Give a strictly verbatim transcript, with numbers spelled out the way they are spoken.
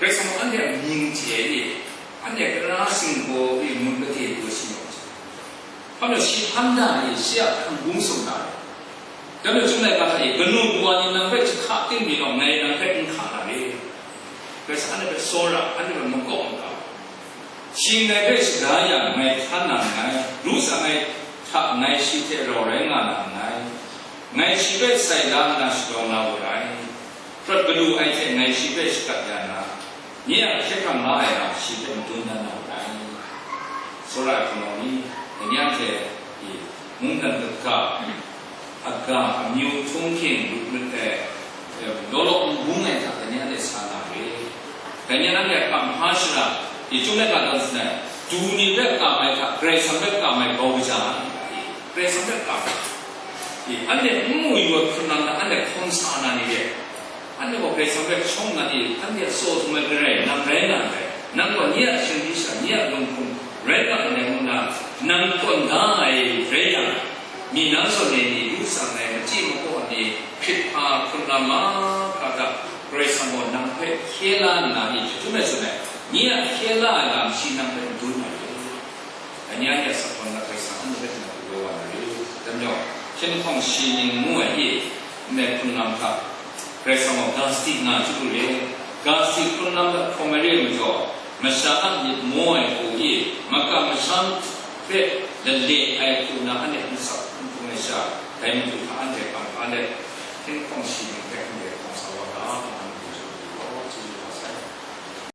Karai Kasang anhte a mying chye e, anhte tara singgaw e mun kade daw shi yaw, hpa majaw shi hpan da e, shi a hkrang bung sung da e. Dai majaw, Chyum laika hta e, kanu kawa ni nang hpe jahka ting mi law, ngai nang hpe n hka na re. Karai Kasang anhte hpe tsawra, anhte hpe makawp makau. Shi ngai hpe shaga yang ngai htan na nngai, ru sa ngai hta ngai shi hte rau rai nga na nngai. Ngai shi hpe sai la nna shadawng na wa ai. Prat kadu ai hte ngai shi hpe shagat ya na, nye a hkye hkrang la ai lam shi hpe madun dan na wa ai. Tsawra ai hpunau ni, dai ni anhte i mungdan kaga, aga, amyu htung hking, lut lut ai, law law n bung ai hta, dai ni anhte sa na re. Dai ni anhte a kam hpa shara, i Chyum laika dan sin ai, du ni hpe kam ai hta, Karai Kasang hpe kam ai bau kaja ai, Karai Kasang hpe kam ai. I, anhte n mu yu ai hpun lam na, anhte hkawm sa na ni re. Anhte gaw Karai Kasang hpe shawng na e, anhte a tsaw htum ai Karai, nang rai nga ndai. Nang gaw nye a shingdi sha, nye a lung hkum rai nga ndai ngu nna, nang tawn da ai rai yang, mi na zawn e ni, lu tsang ai, machyi makaw ai ni, hkrit hpa hkrun lam mahkra hta, Karai Kasang gaw nang hpe hkye la nna, i jahtum ai tsun ai, nye a hkye la ai lam shi nang hpe n dun ai. Dai ni anhte a sakhawn na Karai Kasang anhte hpe htingbu wa na re. Dai majaw, hkying hkawng shi ning ngu ai e, ndai hpun lam hta, Karai Kasang gaw ga sadi nga chyalu re. Ga sadi hpun lam hta hkawm ai re ai majaw, masha a myit maw ai hku e, makam masham hpe lale ai hku na anhte n sak n hpung ai sha, dai matu hta anhte hpang hpa let, hkying hkawng shi ning hpe anhte